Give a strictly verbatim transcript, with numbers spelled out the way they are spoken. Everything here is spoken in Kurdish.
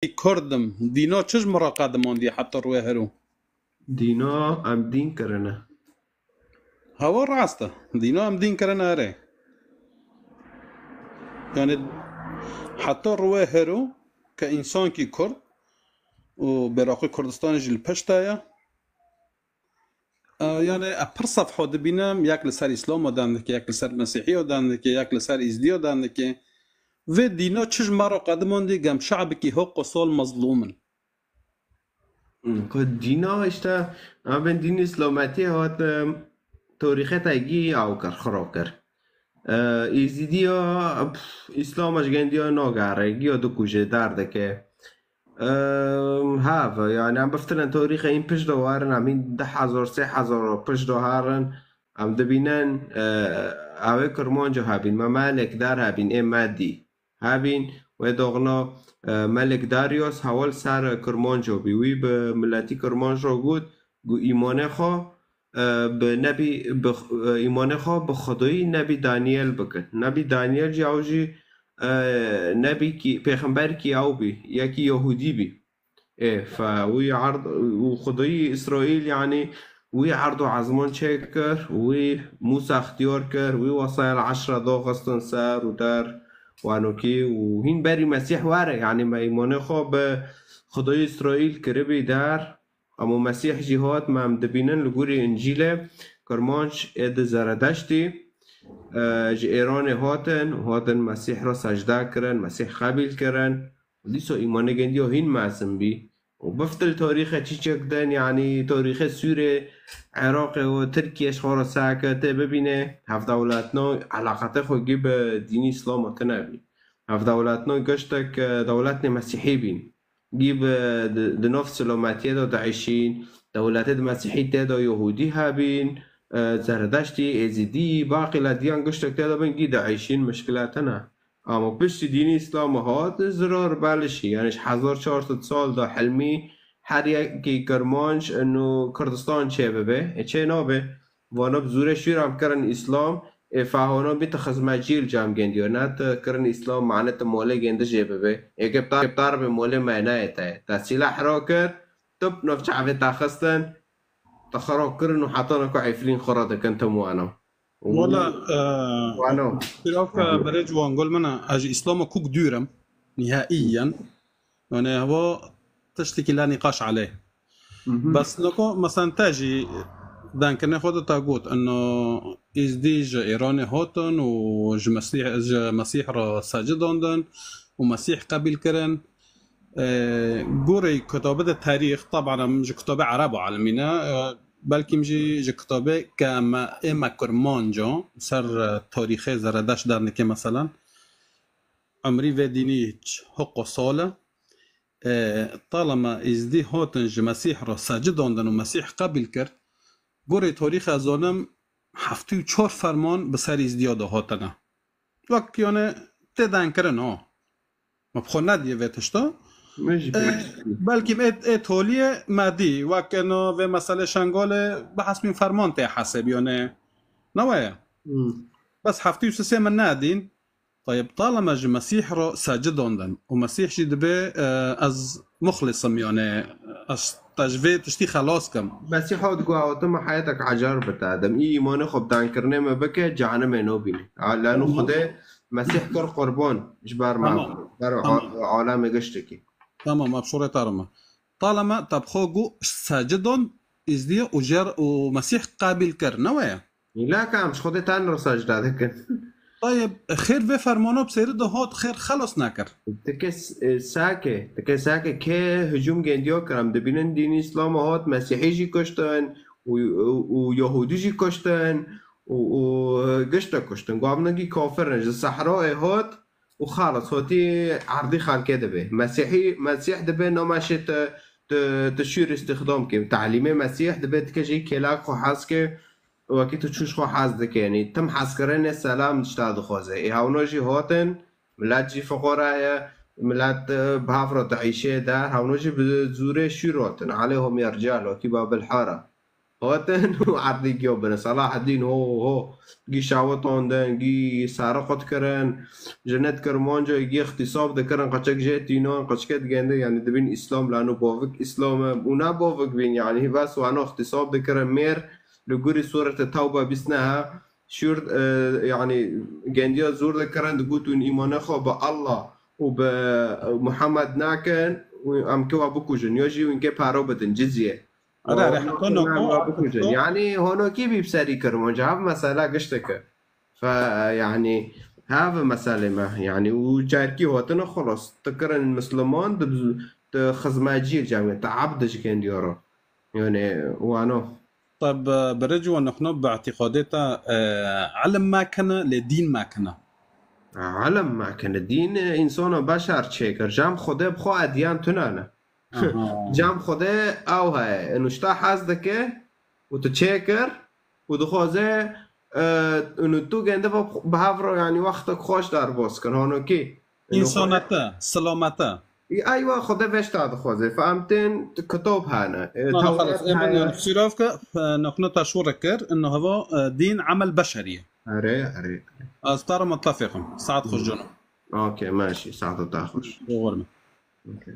Kurd im. Dîna çi ji min re qedimandiye heta rûyê hero? Dîna em dîn kirine. Hewa rast e. Dîna em dîn kirine erê. Yani heta rûyê hero ke însankî Kurd û bêraqî Kurdistanê jî li pişt de ye. E, yani e, pir sefho dibînim, yek li ser Îslama dan dike, yek li ser Mesîhiya dan dike, yek li ser Îzdiya dan dike. Vê dîna çi ji me re qedimandî gem şe'bikî hoqo sol mezlûm in. Hmm, ku dîna işte, a ben dîn Îslametiyê hat, em, torîxetê gî ew kir, xiro kir. E, Êzîdiya, pf, Îslama ji gendiya nagere, giya dikuje, derdike. Em, have, yani em biftirin torîxê hîn pişt de warin, em hîn deh hezar, sê hezar pişt de herin, em dibînin, e, ew ê Kirmanco hebîn, me melekdar hebîn, ê me dî. Hebîn, wê doxno, e, Melik Darius hewil ser Kirmanco bî. Wî bi miletî Kirmanco got, got, îmanê xwe, e, bi nebî, bi, e, îmanê xwe bi Xwedayî nebî Daniel bikin. Nebî Daniel jî ew jî, e, nebî kî, pêxember kî ew bî, yekî Yehûdî bî. Ê, fe wî erd û Xwedayî Îsraîl, yanî wî erd û ezman çêkir, wî Mûsa ixtiyar kir, wî wesayel eşre daxistin ser û der wanokî û hîn berî Mesîh were, yanî me îmanê xwe bi Xwedayî Îsraîl kiribî der, ema Mesîh jî hat, me em dibînin li gorî Încîlê, Kirmanc ê di Zeredeştî, e, ji Êranê hatin û hatin Mesîh re secde kirin, Mesîh qebîl kirin. Dîsa îmanê gendiya hîn mezin bî. Û biftil tarîxê çîçek din, yanî tarîxê Sûrê, Iraqê û Tirkiye ji xwe re seke tê bibîne, hevdewletna eleqetê xwe gî bi dînî Îslama tune bî. Hevdewletna giştek, e, dewletnê Mesîhî bîn. Gî bi di, di nav silometiyê de diişîn, dewletê di Mesîhî tê de Yehûdî hebîn, e, Zeredeştî, Êzîdî, baqî lediyan giştek tê de bin, gî diişîn, mişkile tune. Ama piştî dînî Îslamê hat, zirar belişî. Yani ji hezar çar sed sal de hilmî her yekî Kirmanc û Kurdistan çê bibe. E, çê nabe. Vana bi zûrê şûr em kirin Îslam, ê fehona bî tu xizmetçî li cem gendiyo. Ne tu kirin Îslam, mane tu molê gendi jê bibe. Ê ke bi tar-, bi tar be molê me nayê te. Te sîlah rakir, tu bi nav çavê te xistin, te xira kirin û hetana ku Efrîn xira dikin tim wana. Wala, e, Wano. Îştîraka berê ciwan gol min e, ez ji Îslama kûk dûr im, nihaiyen. Yani heva tiştekî la nîqaş aleyh. Mhm. Bes niko, mesela te jî dengkirinê xwe de te got, ino Êzdî ji Îranê hatin û ji Mesîh, ji Mesîh re secid andin û Mesîh qebîl kirin. E, gorê kitabê de tarîx, taban em ji kitabê Ereb alimî ne, e, belkî jî ji kitabê ke me, ê me Kurmanca ser, e, tarîxê Zeredeşt dernike, meselen, emrî vê dînî hiqo sal e. E, talema Êzdî hatin ji Mesîh re secid andin û Mesîh qebîl kir, gorê tarîxê ez zanim heftê û çar ferman bi ser Êzdiya de hatine. Wek, yani, tê dengkirin, ha. Me bi xwe nediye vê tişta. Me jî E, pê belkî ê, ê toliyê me dî, wek eno vê meselê Şengalê bi hesbîn ferman tê hesêbiyane. Ne weye? Hmm. Bes heftê û sisê min nedîn. Tayeb, taleme ji Mesîh re secid andin û Mesîh jî dibê, e, ez muxlis im, yani, ez te ji vê tiştî xelas kim. Mesîha digot, tu me heyetek ecar bite, dem î îmanê xwe bi dankirinê me bike, cehenimê nobîne. A, lanu Tamam. Xwedê Mesîh kir qurban ji ber me, Tamam. ber Tamam. a-, alemê giştekî. Tamam, ev şorê tarime. Taleme te bi xwe got, secid an, Êzdiya û jer û Mesîh qebîl kir, ne weye? Îla ka em ji Xwedê ten re secde dikin. Tayeb, xêr vê fermana bi sêri de hat, xêr xelas nekir. Tike s-, e, sake, tike sake kê hicûm gendiya kir. Em dibînin dînî Îslamê hat, Mesîhî jî kuştin û, û, û Yahûdî jî kuştin û, û, e, gişte kuştin. Guavnagî kafir in. Ji Sehrayê hat û xalas, hatî erdî xelkê dibe. Mesîhî, Mesîh dibe, nameşê tu, tu, tu şûr îstîxdam kê. Tehlîmê Mesîh dibe, dike jî kêlak xwe hez ke, wekî tu çûş xwe hez dike, yanî tim hezkirinê selam tişta dixwaze. Ê hewno jî hatin, milet jî fiqora ye, milet, e, bi hev re diîşê der, hewno jî bi zûrê şûr hatin. Aleyhum yercal, wekî Babil Hara. Hatin û erdî giya bine. Selaheddîn ho ho. Gî şawitandin, gî sariqat kirin, jinet kirmanca, gî îxtîsab dikirin, qeçek jê tînan, qeçke digende, yani dibîn Îslam lano bavik Îslam e, û ne bavik bîn, yani bes wano îxtîsab dikirin, mêr li gurî Sûrete Tewbe bîst nehe, şûr, e, yani gendiya zûr dikirin, digot hûn îmanê xwe bi Allah û bi Muhammed nakin, û em ke wa bikujin, ya jî hûn ke paro bidin, cizye. Erê, erê, heta noko bikujin. Yani honokî bî serî kirmanca, hev mesela gişteke. Fe, yani, hev mesele me. Yani, û carkî hotine xelas. Ti kirin Misliman, di, di xizmecî cemê, te abd ji kendiyara. Yani, wano. Tab, e, berê ciwan nexno bi îtîqadê te, e, ilim me kene, lê dîn me kene. Ilim me kene. Dîn, e, insana beşer çêkir. Cem Xwedê bi xwe edyan tunane. Aha. Cem Xwedê ew heye. Inu ji te hez dike û tu çêkir û dixwaze, e, inu tu gende ve bi hev re, yani wextek xweş derbas kin. Honokî. Inu xwe- Însanete, silamete. Eywa Xwedê veşta dixwaze. Fe em tên kitab hene. E, Mala Tewret xelas, ê heye. Banyar sîrav ke, e, nexno te şûre kir, inu heva, e, dîn emel beşerî ye. Erê, erê. Ez te re mutefîq im. Saet xweş cano. Okey, meşî. Saet te xweş. Doğru mu? Okey.